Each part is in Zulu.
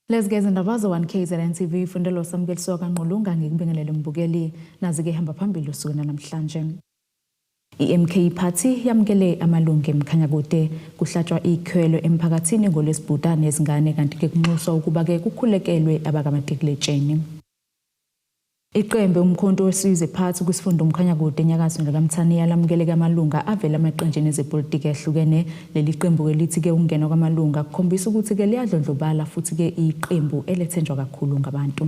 Lezi ke izindaba ze-1 KZN TV fundelo samukeliswa kaNgqulunga ngikubingelele mbukeli nazi-ke hamba phambili osukwini namhlanje. I-MK Party yamukele amalungu eMkhanyakude kuhlatshwa ikhwelo emphakathini ngolwesibhuda nezingane kanti-ke kunxuswa ukuba-ke kukhulekelwe abakamatikuletsheni. Iqembu Umkhonto weSizwe Party kwisifunda uMkhanyakude enyakatho nekaMthaniya lamukeleke amalunga avela emaqenjini ezepolitiki ehlukene. Leli qembu-ke lithi-ke ukungena kwamalunga kukhombisa ukuthi-ke liyadlondlobala futhi-ke iqembu elethenjwa kakhulu ngabantu.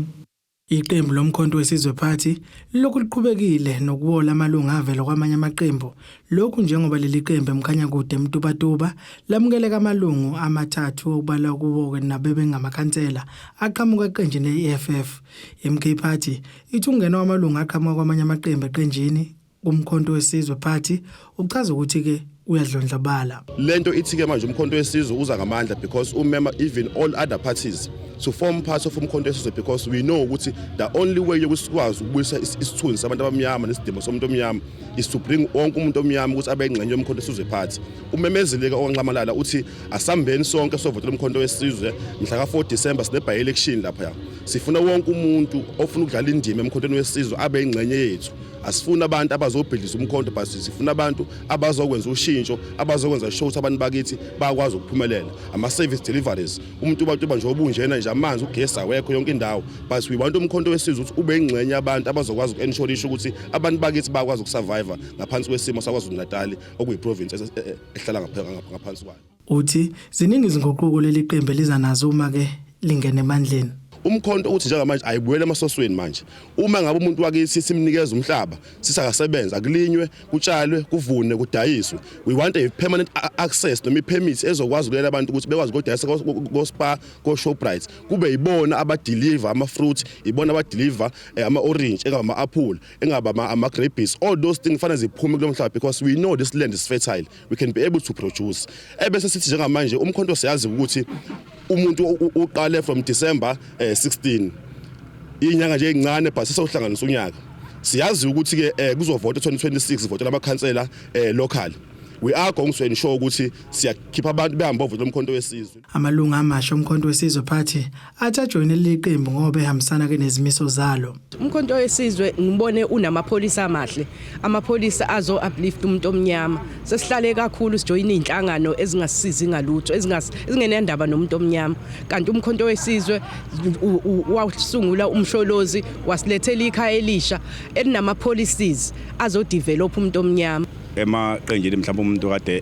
Iqembu loMkhonto weSizwe Party lilokhu liqhubekile nokuwola amalungu avela kwamanye amaqembu. Lokhu njengoba leli qembu eMkhanyakude eMtubatuba lamukeleka amalungu amathathu okubalwa kuwo-ke nabebengamakhansela aqhamuka eqenjini le-EFF. I-MK Party ithi ukungena kwamalungu aqhamuka kwamanye amaqembu eqenjini kuMkhonto weSizwe Party uchaza ukuthi-ke uyadlondlobala. Lento ithi ke manje uMkhonto weSizwe uza ngamandla because umema even all other parties to form part of uMkhonto weSizwe because we know ukuthi the only way yokuthi sikwazi ukubuyisa isithunzi sabantu abamnyama nesidimo somuntu omnyama is to bring wonke umuntu omnyama ukuthi abe ingxenye yoMkhonto weSizwe Party. Umemezile ke oNxamalala uthi asambeni sonke sovotela uMkhonto weSizwe mhla ka-4 December sine by election lapha. Sifuna wonke umuntu ofuna ukudlala indima emkhontweni wesizwe abe ingxenye yethu. Asifuni abantu abazobhidliza umkhonto but sifuna abantu abazokwenza ushintsho, abazokwenza sure ukuthi abantu bakithi bayakwazi ukuphumelela. Ama-service deliveries, umuntu ubantu nje obunjena nje amanzi, ugesi awekho yonke indawo, but we want uMkhonto weSizwe ukuthi ube ingxenye yabantu abazokwazi uku-ensure ukuthi abantu bakithi bayakwazi ukusurvive ngaphansi kwesimo saKwaZulu Natal okuyi-province ehlala ngaphansi kwayo. Uthi ziningi izinguquko leli qembu eliza nazo uma ke lingena emandleni. Umkhonto uthi njengamanje ayibuyele emasosweni manje. Uma ngabe umuntu wakithi simnikeza umhlaba, sisakasebenza kulinywe, kutshalwe, kuvune, kudayiswe. We want a permanent access noma ipermit ezokwazi ukulela abantu ukuthi bekwazi ukudayisa ko-Spar, ko-Shoprite. Kube yibona abadeliver ama-fruit, ibona abadeliver ama-orange, engaba ama-apple, engaba ama-grapes. All those things fanele ziphume kulo mhlaba because we know this land is fertile. We can be able to produce. Ebese sithi njengamanje umkhonto siyazi ukuthi umuntu uqale from December 16 inyanga nje ezincane but sesewuhlanganisa unyaka. Siyazi ukuthi ke kuzovota 2026 votela amakhansela local. We are going to ensure ukuthi siyakhipha abantu behambe bovotela uMkhonto weSizwe. Amalungu amasha oMkhonto weSizwe Party athi ajoyine leli qembu ngoba ehambisana ke nezimiso zalo. Umkhonto weSizwe ngibone unamapholisa amahle, amapholisa azo uplift umuntu omnyama. Sesihlale kakhulu sijoyina inhlangano ezingasisizi ngalutho, ezingenandaba nomuntu omnyama. Kanti uMkhonto weSizwe wasungula uMsholozi wasilethela ikhaya elisha elinama policies azo develop umuntu omnyama. Emaqenjini mhlawumbe umuntu kade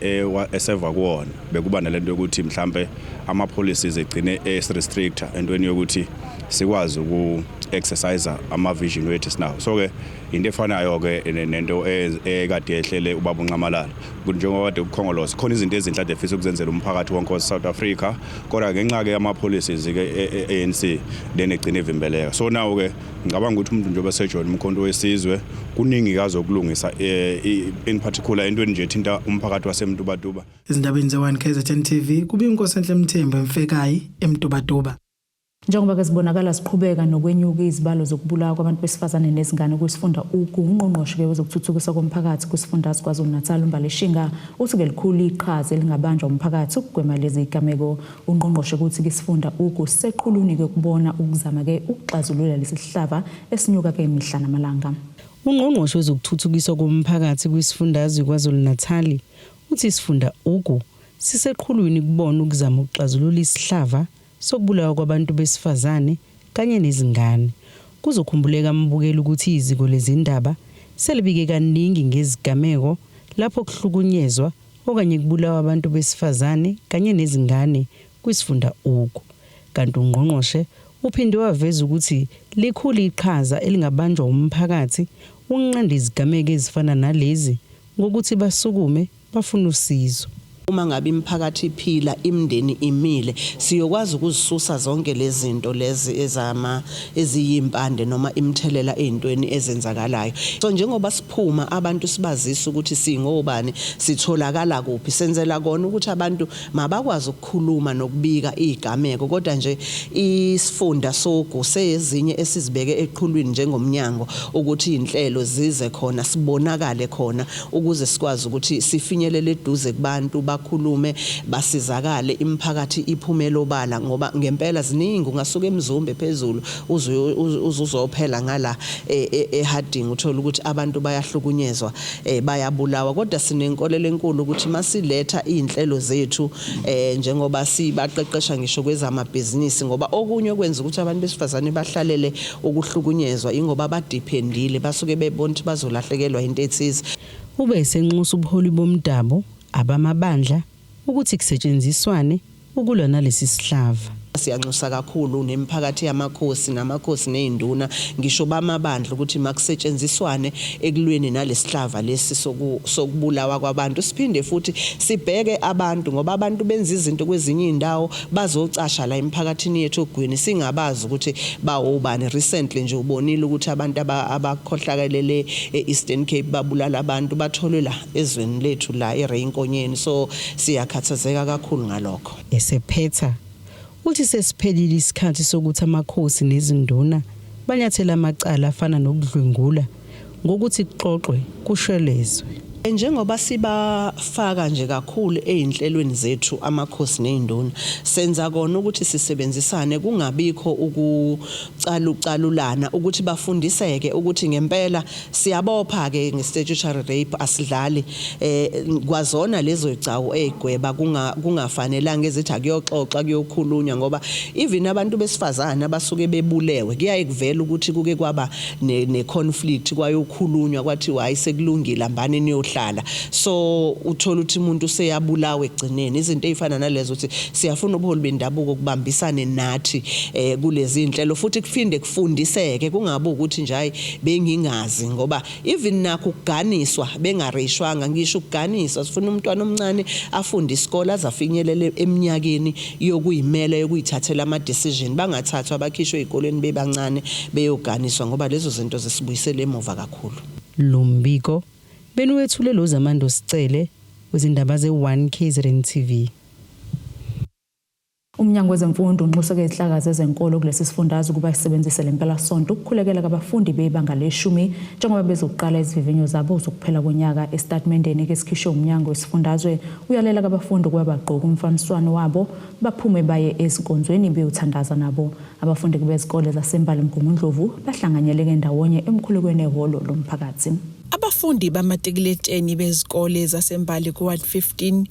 eseva kuwona bekuba nalento yokuthi mhlambe ama policies egcine esirestricta entweni yokuthi sikwazi uku exercise ama vision wethu sinawo. So ke into efanayo ke nento ekade ehlele ubaba uNxamalala, njengoba kade uKhongolose khona izinto ezinhle ade efisa ukuzenzela umphakathi wonke wase South Africa, kodwa ngenxa ke ama policies ke ANC then egcine evimbeleka. So now ke ngicabanga ukuthi umuntu njengoba sejoyina uMkhonto weSizwe kuningi kazokulungisa, in particular entweni nje ethinta umphakathi waseMtubatuba. Ezindabeni ze-1 KZN TV kubi Inkosenhle Mthembu eMfekayi eMtubatuba. Njengoba ke zibonakala ziqhubeka nokwenyuka izibalo zokubulawa kwabantu besifazane nezingane kwisifunda Ugu, ungqongqoshe ke wezokuthuthukiswa komphakathi kwisifundazwe KwaZulu-Natal uMbali Shinga uthi ke likhulu iqhaza elingabanjwa umphakathi ukugwema lezi zigameko. Ungqongqoshe kuthi ke isifunda Ugu siseqhulwini ke kubona ukuzama ke ukuxazulula lesi sihlava esinyuka ke mihla namalanga. Ungqongqoshe wezokuthuthukiswa komphakathi kwisifundazwe KwaZulu-Natal uthi isifunda Ugu siseqhulwini kubona ukuzama ukuxazulula isihlava sokubulawa kwabantu besifazane kanye nezingane. Kuzokhumbuleka mbukeli ukuthi iziko lezindaba selibike kaningi ngezigameko lapho kuhlukunyezwa okanye kubulawa abantu besifazane kanye nezingane kwisifunda Ugu. Kanti ungqongqoshe uphinde waveza ukuthi likhulu iqhaza elingabanjwa umphakathi ukunqanda izigameko ezifana nalezi ngokuthi basukume bafuna usizo. Uma ngabe imiphakathi iphila, imindeni imile, siyokwazi ukuzisusa zonke lezi zinto lezi ezama eziyimpande noma imithelela ezintweni ezenzakalayo. So njengoba siphuma abantu sibazisa ukuthi singobani, sitholakala kuphi, senzela kona ukuthi abantu mabakwazi ukukhuluma nokubika izigameko. Kodwa nje isifunda soGu seyezinye esizibeke eqhulwini njengomnyango ukuthi izinhlelo zize khona, sibonakale khona ukuze sikwazi ukuthi sifinyelele eduze kubantu. bakhulume basizakale, imiphakathi iphumele obala, ngoba ngempela ziningi. Ungasuka eMzumbe phezulu uzuzophela ngala eHarding, uthola ukuthi abantu bayahlukunyezwa, bayabulawa. Kodwa sinenkolelo enkulu ukuthi masiletha izinhlelo zethu, njengoba sibaqeqesha ngisho kwezamabhizinisi, ngoba okunye okwenza ukuthi abantu besifazane bahlalele ukuhlukunyezwa ingoba badependile, basuke bebona ukuthi bazolahlekelwa into ethize. Ube esenxusa ubuholi bomdabu, abamabandla, ukuthi kusetshenziswane ukulwa nalesi sihlava. Siyanxusa kakhulu nemiphakathi yamakhosi namakhosi nezinduna, ngisho bamabandla, ukuthi makusetshenziswane ekulweni nalesihlava lesi sokubulawa kwabantu. Siphinde futhi sibheke abantu, ngoba abantu benza izinto kwezinye izindawo, bazocasha la emphakathini yethu ogwini, singabazi ukuthi bawobani. Recently nje ubonile ukuthi abantu abakhohlakelele e-Eastern Cape babulala abantu, batholwe la ezweni lethu la eRay Nkonyeni, so siyakhathazeka kakhulu ngalokho. Esephetha uthi sesiphelile isikhathi sokuthi amakhosi nezinduna banyathela amacala afana nokudlwengula ngokuthi kuxoxwe kushelezwe. Njengoba sibafaka nje kakhulu ezinhlelweni zethu amakhosi nezinduna, senza kona ukuthi sisebenzisane, kungabikho ukucalucalulana, ukuthi bafundiseke ukuthi ngempela siyabopha ke nge-statutory rape, asidlali kwazona lezo igcawu ezigweba kungafanelanga ezithi akuyoxoxa, kuyokhulunywa, ngoba even abantu besifazane abasuke bebulewe kuyaye kuvela ukuthi kuke kwaba ne-conflict, kwayokhulunywa, kwathiwa hayi, sekulungile, hambani niyohlala. So uthola ukuthi umuntu useyabulawa ekugcineni. Izinto ezifana nalezo, ukuthi siyafuna ubuholi bendabuko kubambisane nathi kulezi inhlelo, futhi kuphinde kufundiseke, kungabi ukuthi nje hayi, bengingazi, ngoba even nakho ukuganiswa bengareyishwanga, ngisho ukuganiswa, sifuna umntwana omncane afunde isikole aze afinyelele eminyakeni yokuyimela, yokuyithathela ama-decision, bangathathwa bakhishwe ey'kolweni bebancane beyoganiswa, ngoba lezo zinto zisibuyisela emuva kakhulu. Lo mbiko beniwethule lo Zamando Sicele wezindaba ze-1 KZN TV. Umnyango wezemfundo unxuseke izinhlaka zezenkolo kulesi sifundazwe ukuba isebenzise le mpelasonto ukukhulekela kwabafundi bebanga leshumi njengoba bezoqala izivivinyo zabo zokuphela konyaka. Esitatimendeni esikhishwe umnyango wesifundazwe, uyalela kwabafundi ukuba bagqoke umfaniswano wabo, baphume baye ezinkonzweni beyothandaza nabo. Abafundi bezikole zaseMbali Mgungundlovu bahlanganyele ndawonye emkhulekweni ehholo lomphakathi. Abafundi bamatikuletsheni bezikole zaseMbali ku-Ward 15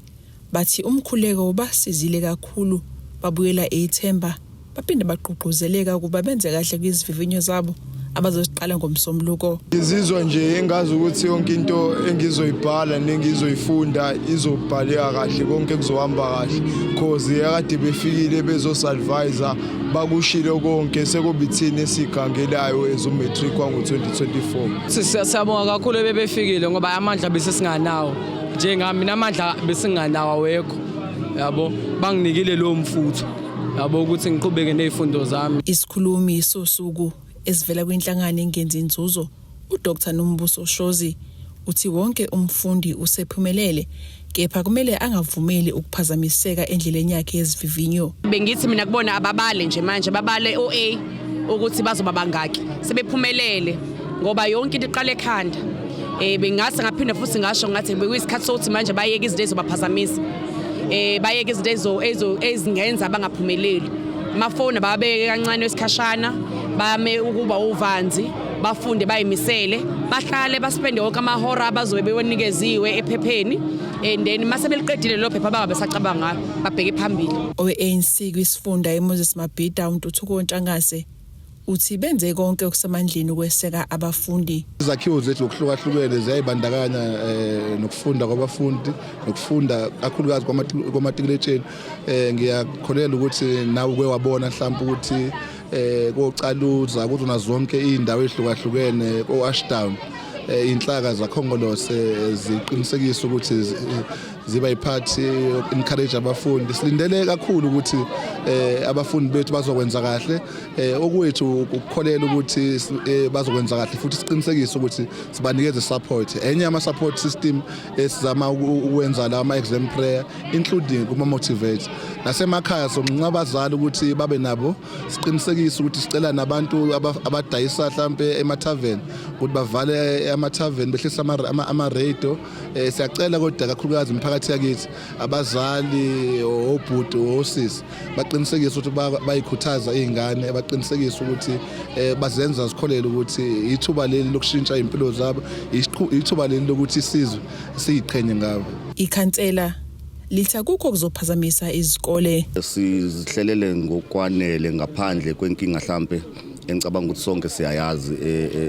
bathi umkhuleko ubasizile kakhulu, babuyela ethemba, baphinde bagqugquzeleka ukuba benze kahle kwizivivinyo zabo abazoziqala ngomsombuluko. Ngizizwa nje engazi ukuthi yonke into engizoyibhala nengizoyifunda izobhaleka kahle, konke kuzohamba kahle, cause akade befikile bezosi-advise, bakushilo konke, sekuba ithini esigangelayo ezo-matric wango-2024. Siyabonga kakhulu bebefikile, ngoba amandla bese singanawo, njengami mina amandla besinganawo awekho, yabo, banginikile lo mfutho, yabo, ukuthi ngiqhubeke nezifundo zami. Isikhulumi sosuku esivela kwinhlangano engenzi inzuzo, uDr Nombuso Shozi, uthi wonke umfundi usephumelele, kepha kumele angavumeli ukuphazamiseka endleleni yakhe yezivivinyo. Bengithi mina kubona ababale nje manje, babale o-A ukuthi bazoba bangaki sebephumelele, ngoba yonke into iqala ekhanda. Bengase ngaphinde futhi ngasho ngathi bekuyisikhathi sokuthi manje bayeke izinto ezizobaphazamisa, bayeke izinto ezo ezingenza bangaphumeleli. Amafoni ababeke kancane esikhashana, bame ukuba uvanzi, bafunde, bayimisele, bahlale baspende wonke amahora abazobe bewanikeziwe ephepheni, and then mase beliqedile lelo phepha bangabe besacabanga, babheke phambili. Owe-ANC kwisifunda eMoses Mabhida, uNtuthuko Ntshangase, uthi benze konke okusemandleni ukweseka abafundi. Izakhiwo zethu ngokuhlukahlukene ziyayibandakanya nokufunda kwabafundi, nokufunda kakhulukazi kwamatikuletsheni. Ngiyakholelwa ukuthi nawe uke wabona mhlawumbe ukuthi koCaluza, kuzona zonke izindawo ezihlukahlukene, ko-Ashdown, inhlaka zakhongolose ziqinisekisa ukuthi ziba yiphathi encourage abafundi. Silindele kakhulu ukuthi abafundi bethu bazokwenza kahle. Okwethu ukukholela ukuthi bazokwenza kahle, futhi siqinisekise ukuthi sibanikeze support. Enye ama support system esizama ukwenza la ama exam prayer, including kuma motivate nasemakhaya, sonxenxa abazali ukuthi babe nabo. Siqinisekise ukuthi sicela nabantu abadayisa mhlambe emathaveni ukuthi bavale. ama-tavern, behlisa ama-radio. Siyacela kodwa kakhulukazi imiphakathi yakithi, abazali, obhuti, osisi, baqinisekise ukuthi bayikhuthaza iy'ngane, baqinisekise ukuthi bazenza zikholele ukuthi ithuba leli lokushintsha iy'mpilo zabo, ithuba leli lokuthi isizwe siyiqhenye ngabo. Ikhansela lithi akukho kuzophazamisa izikole. Sizihlelele ngokwanele ngaphandle kwenkinga hlampe engicabanga ukuthi sonke siyayazi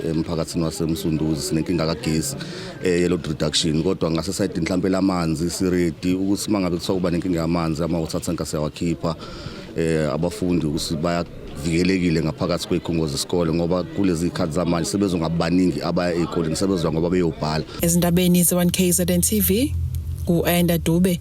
emphakathini waseMsunduzi, sinenkinga kagesi ye-load reduction, kodwa ngase-side mhlampe lamanzi si-ready ukuthi mangabe kuthiwa kuba nenkinga yamanzi, ama-water tanker siyawakhipha, abafundi ukuthi bayavikelekile ngaphakathi kwey'khungo zesikole, ngoba kulezi y'khathi zamanje sebezongabaningi abaya ey'koleni, sebezwa ngoba beyobhala. Ezindabeni ze-1 KZN TV, ku-Ayanda Dube,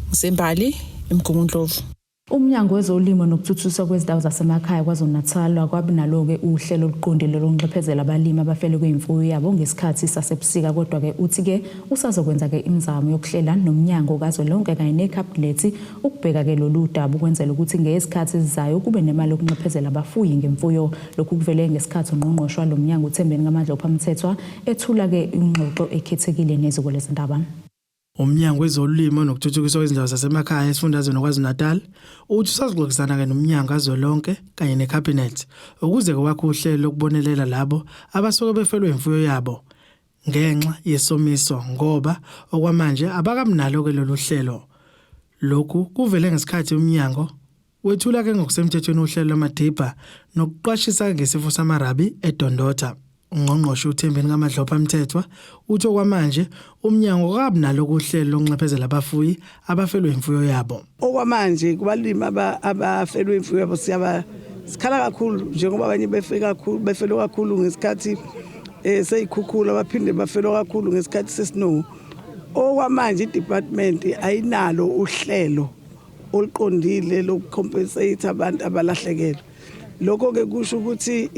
ngiseMbali, eMgungundlovu. Umnyango wezolimo nokuthuthukiswa kwezindawo zasemakhaya KwaZulu-Natal kwabi nalo-ke uhlelo oluqondile lokunxephezela abalimi abafelwe kwimfuyo yabo ngesikhathi sasebusika, kodwa-ke uthi-ke usazokwenza-ke imizamo yokuhlela nomnyango kazwelonke kanye nekhabhinethi ukubheka-ke lolu daba ukwenzela ukuthi ngesikhathi esizayo kube nemali yokunxephezela abafuyi ngemfuyo. Lokhu kuvele ngesikhathi ungqongqoshe walo mnyango uThembeni kaMadlopha Mthethwa ethula-ke ingxoxo ekhethekile neziko lezindaba. Umnyango wezolimo nokuthuthukiswa kwezindawo zasemakhaya esifundazweni KwaZulu-Natal uthi usazoxoxisana-ke nomnyango kazwelonke kanye nekhabhinethi ukuze kwakhe uhlelo lokubonelela labo abasuke befelwe imfuyo yabo ngenxa yesomiso, ngoba okwamanje abakamnalo-ke lolu hlelo. Lokhu kuvele ngesikhathi umnyango wethula-ke ngokusemthethweni uhlelo lwamadibha nokuqwashisa ngesifo samarabi eDondotha. Ungqongqoshe uThembeni kaMadlopha Mthethwa uthi okwamanje umnyango akabinalo uhlelo lokunxephezela abafuyi abafelwe imfuyo yabo. Okwamanje kubalimi abafelwe imfuyo yabo siyaba sikhala kakhulu, njengoba abanye befe kakhulu, befelwe kakhulu ngesikhathi seyikhukhula, baphinde bafelwe kakhulu ngesikhathi se-snow. Okwamanje i-department ayinalo uhlelo oluqondile loku-compensate abantu abalahlekelwe. Lokho ke kusho ukuthi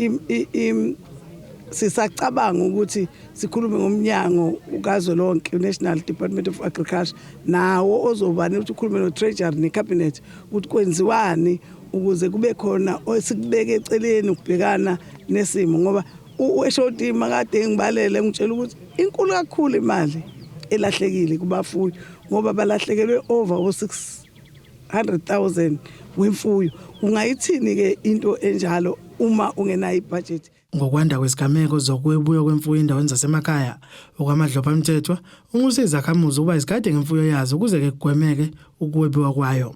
sisacabanga ukuthi sikhulume ngomnyango kazwelonke, National Department of Agriculture, nawo ozobani ukuthi ukhulume no-Treasury ne-Cabinet ukuthi kwenziwani ukuze kube khona esikubeke eceleni ukubhekana nesimo, ngoba u-HOD makade ngibalele ngitshela ukuthi inkulu kakhulu imali elahlekile kubafuyi, ngoba balahlekelwe over o-600,000 wemfuyo. Ungayithini ke into enjalo uma ungenayo ibudget? Ngokwanda kwezigameko zokwebiwa kwemfuyo endaweni zasemakhaya, okwaMadlopha Mthethwa unxuse izakhamuzi ukuba zigade ngemfuyo yazo ukuze-ke kugwemeke ukwebiwa kwayo.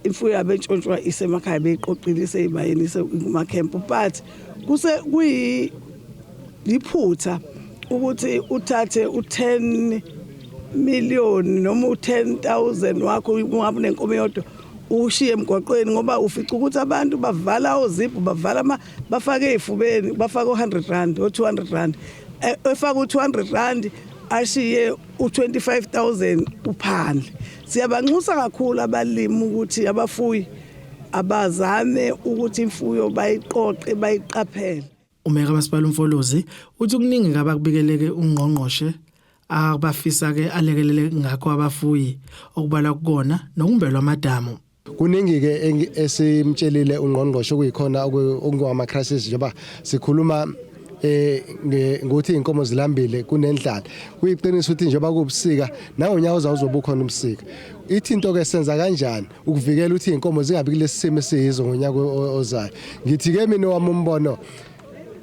Imfuyo yabo entshontshwa isemakhaya, beyiqoqile, iseyibayeni, isekumakhempu, but kuse kuyi liphutha ukuthi uthathe u10 million noma u10,000 wakho, ungabe unenkomo eyodwa, ushiye emgwaqweni, ngoba ufica ukuthi abantu bavala oziphu, bavala ama bafake ezifubeni, bafake u100 rand, o200 rand, efaka u200 rand, ashiye u25,000 uphandle. Siyabanxusa kakhulu abalimi ukuthi abafuyi abazame ukuthi imfuyo bayiqoqe, bayiqaphele. Umeya kamasipala uMfolozi uthi kuningi abakubikeleke ungqongqoshe abafisa-ke alekelele ngakho abafuyi, okubalwa kukona nokumbelwa amadamu. Kuningi-ke esimtshelile ungqongqoshe okuyikhona okungama-crisis, njengoba sikhuluma ngokuthi inkomo zilambile, kunendlala. Kuyiqiniso ukuthi njengoba kuwubusika, nangonyaka ozayo uzobe ukhona ubusika. Ithi into ke, senza kanjani ukuvikela ukuthi inkomo zingabi kulesi simo esiyizo ngonyaka ozayo? Ngithi ke mina wami umbono,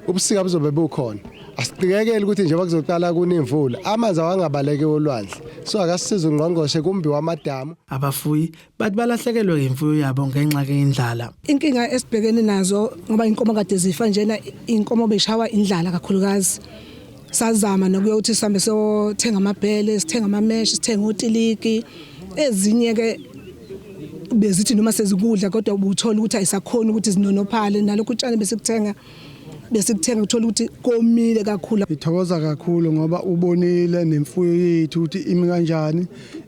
ubusika buzobe bukhona, asiqikekele ukuthi njengoba kuzoqala kunemvula, amanzi awangabaleki olwandle, so akasisize ungqongqoshe kumbiwa amadamu. Abafuyi bathi balahlekelwe imfuyo yabo ngenxa yendlala. Inkinga esibhekene nazo, ngoba inkomo kade zifa njena, inkomo beshawa indlala kakhulukazi. Sazama nokuyokuthi sihambe siyothenga amabhele, sithenga amameshi, sithenga otiliki. Ezinye ke bezithi noma sezikudla, kodwa ubuthola ukuthi ayisakhoni ukuthi zinonophale nalokhu utshani besikuthenga, uthola ukuthi komile kakhulu. Ngithokoza kakhulu ngoba ubonile nemfuyo yethu ukuthi imi kanjani.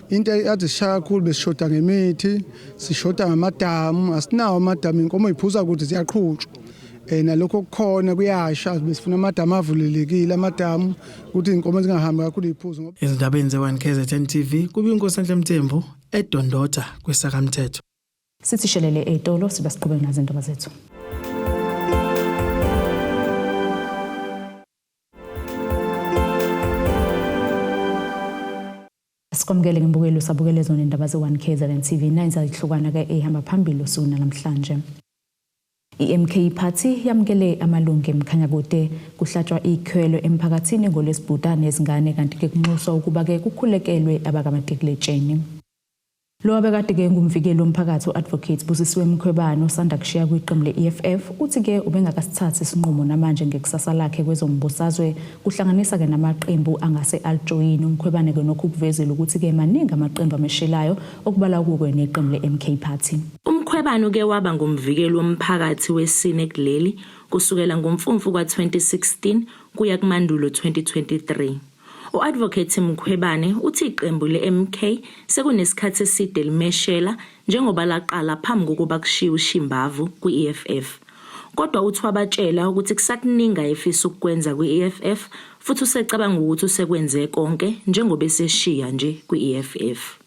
Into ekade sishaya kakhulu, besishoda ngemithi, sishoda ngamadamu, asinawo amadamu, inkomo iphuza ukuthi ziyaqhutshwa. Nalokho kukhona kuyasha, besifuna amadamu avulelekile, amadamu ukuthi inkomo zingahambi kakhulu iphuzo ngoba Ezindabeni ze-1 KZN TV, kubi iNkosi Mthembu eDondotha kwesakamthetho. Sithi shelele ey'tolo, sibe siqhubeke nazo indaba zethu. Sikwamukele ngembukelo usabukele zona indaba ze-1 KZN TV 9 zazihlukana-ke ehamba phambili usuku namhlanje. I-MK Party yamukele amalungu eMkhanyakude kuhlatshwa ikhwelo emphakathini ngolwesibhuda nezingane kanti-ke kunxuswa ukuba-ke kukhulekelwe abakamatikuletsheni. Lo abekade-ke ngumvikeli womphakathi u-Advocate Busisiwe Mkhwebane osanda kushiya kwiqembu le-EFF uthi-ke ubengakasithathi isinqumo namanje ngekusasa lakhe kwezombusazwe kuhlanganisa-ke namaqembu angase alijoyine. UMkhwebane-ke nokho ukuvezile ukuthi-ke maningi amaqembu ameshelayo okubalwa kuko neqembu le-MK Party. UMkhwebane uke waba ngumvikeli womphakathi wesine kuleli kusukela ngoMfumfu ka-2016 kuya kuMandulo 2023. U-Advocate Mkhwebane uthi iqembu le-MK sekunesikhathi eside limeshela njengoba laqala phambi kokuba kushiye uShimbavu kwi-EFF. Kodwa uthi wabatshela ukuthi kusakuningi ayefisa ukukwenza kwi-EFF futhi usecabanga ukuthi usekwenze konke njengoba eseshiya nje kwi-EFF.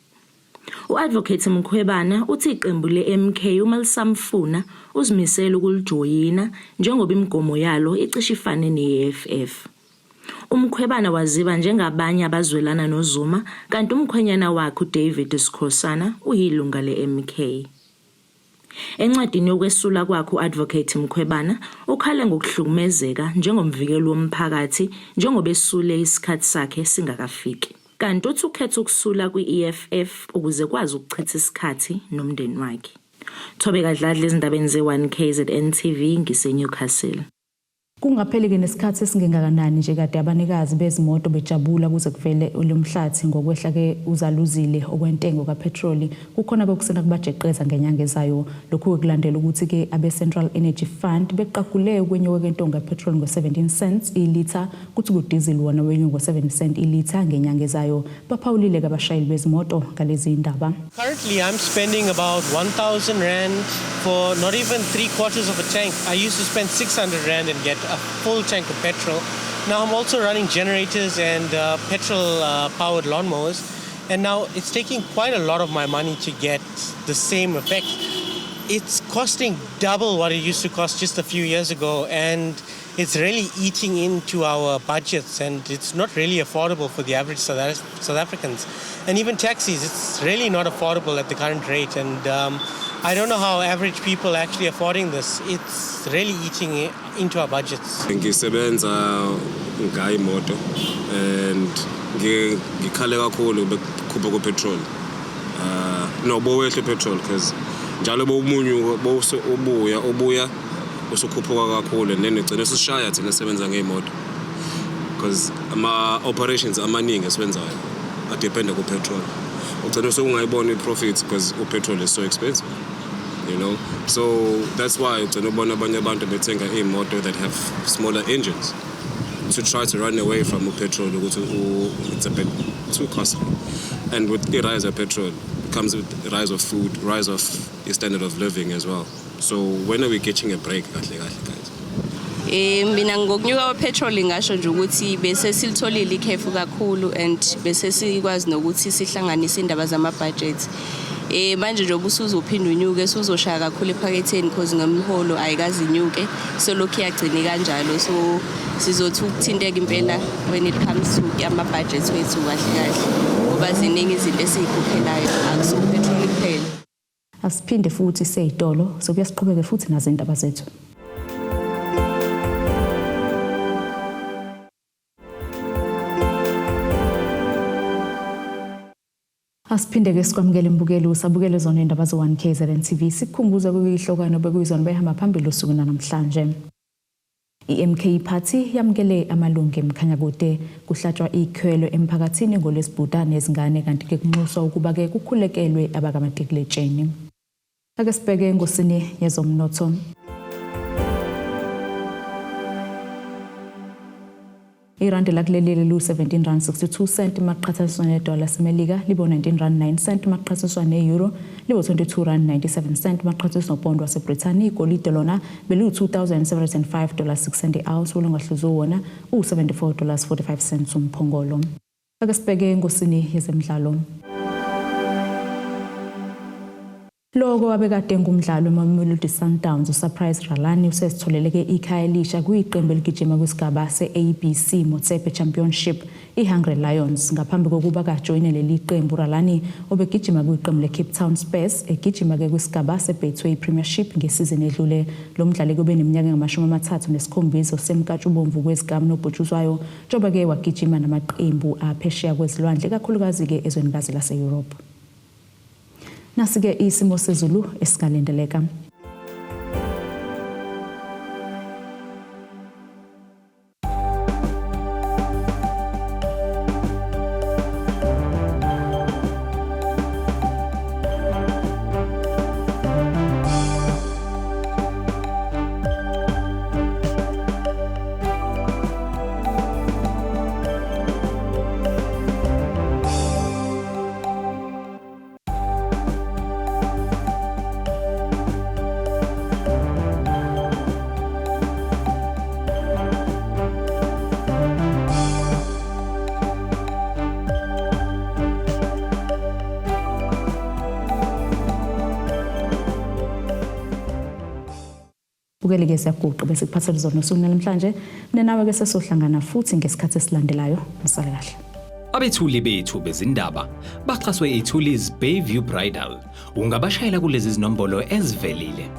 U-Advocate Mkhwebana uthi iqembu le-MK uma lisamfuna uzimisele ukulijoyina njengoba imigomo yalo icishe ifane neye-EFF. UMkhwebana waziwa njengabanye abazwelana noZuma kanti umkhwenyana wakhe uDavid Sikhosana uyilunga le-MK. Encwadini yokwesula kwakhe u-Advocate Mkhwebana ukhale ngokuhlukumezeka njengomvikeli womphakathi njengoba esule isikhathi sakhe singakafiki. Kanti uthi ukhetha ukusula kwi-EFF ukuze kwazi ukuchitha isikhathi nomndeni wakhe. Thobeka Dladla ezindabeni ze-1 KZN TV ngiseNewcastle. Kungapheli-ke nesikhathi esingengakanani nje kade abanikazi bezimoto bejabula kuze kuvele lomhlathi ngokwehla-ke uzaluzile okwentengo kapetroli kukhona kokusena kubajeqeza ngenyanga ezayo. Lokhu-ke kulandela ukuthi-ke abe-Central Energy Fund beqagule ukwenyuka kwentengo kapetroli ngo-17 cents ilitha kuthi kudizili wona wenyuka ngo-7 cent ilitha ngenyanga ezayo. Baphawulile-ke abashayeli bezimoto ngalezi ndaba. Currently, I'm spending about 1,000 Rand for not even 3/4 of a tank. I used to spend 600 Rand and get a full tank of petrol. Now I'm also running generators and petrol powered lawnmowers. And now it's taking quite a lot of my money to get the same effect. It's costing double what it used to cost just a few years ago. And it's really eating into our budgets, and it's not really affordable for the average South Africans. And even taxis, it's really not affordable at the current rate. And I don't know how average people are actually affording this. It's really eating into our budgets. Ngisebenza ngayo imoto and ngikhale kakhulu bekukhupha ku-petrol, no, bowehle petrol because njalo bowumunyuka bowuse ubuya usukhuphuka kakhulu and then igcine sishaya thina sebenza ngey'moto because ama-operations amaningi esiwenzayo adependa ku-petrol. Ugcine sewungayibona i-profit because u-petrol is so expensive. So that's why ugcine ubona abanye abantu bethenga iy'moto that have smaller engines to try to run away from petrol ukuthi it's a bit too costly. And with the rise of petrol comes with the rise of food, rise of the standard of living as well. So when are we getting a break kahle kahle, guys? Mina ngokunyuka kwepetrol ngasho nje ukuthi bese silitholile ikhefu kakhulu and bese sikwazi nokuthi sihlanganise indaba zama budget. Manje nje ubusuzophinda unyuke suzoshaya kakhulu ephaketheni because nomholo ayikazi inyuke, so lokhu iyagcina kanjalo, so sizothi ukuthinteka impela when it comes to ama budget wethu kahle kahle ngoba ziningi izinto esizikhokhelayo, akusiwo petrol kuphela. Asiphinde futhi seyitolo sokuya siqhubeke futhi nazo indaba zethu. Asiphinde-ke sikwamukele imbukeli usabukele zona indaba ze-1 KZN TV sikukhumbuza kuyihlokwana bekuyizona behamba phambili usuku namhlanje. I-MK Party yamukele amalungu eMkhanyakude kuhlatshwa ikhwelo emphakathini ngolwesibhuda nezingane kanti-ke kunxuswa ukuba-ke kukhulekelwe abakamatikuletsheni. Ake sibheke engosini yezomnotho. Irandi lakuleli lilu-17 rand 62 cent maqhathaniswa nedola laseMelika, libo 19 rand 9 cent maqhathaniswa ne-euro, libo 22 rand 97 cent maqhathaniswa nopondo waseBrithani. Igolide lona beliwu-2705 dollars 6 cent i-ounce, ulungahluzwe wona u-74 dollars 45 cents umphongolo. Ake sibheke engosini yezemidlalo. Loko abekade ngumdlali weMamelodi Sundowns uSurprise Ralani usesitholeleke ikhaya elisha kwiqembu eligijima kwisigaba se-ABC Motsepe Championship. iHungry Lions. Ngaphambi kokuba kajoyine leli qembu, Ralani obegijima kwiqembu leCape Town Spurs, egijima-ke kwisigaba seBetway Premiership ngesizini edlule. Lo mdlali kube neminyaka engamashumi 37 osemkantshubomvu kwezikamnobhutshuzwayo, njengoba-ke wagijima namaqembu aphesheya kwezilwandle, ikakhulukazi-ke ezwenikazi lase-Europe. Nasi-ke isimo sezulu esingalindeleka. Bukele-ke, siyaguqa bese kuphathela zona usuku namhlanje. Mina nawe-ke sesohlangana futhi ngesikhathi esilandelayo. Nisale kahle. Abethuli bethu bezindaba baxhaswe iThulis Bayview Bridal. Ungabashayela kulezi zinombolo ezivelile.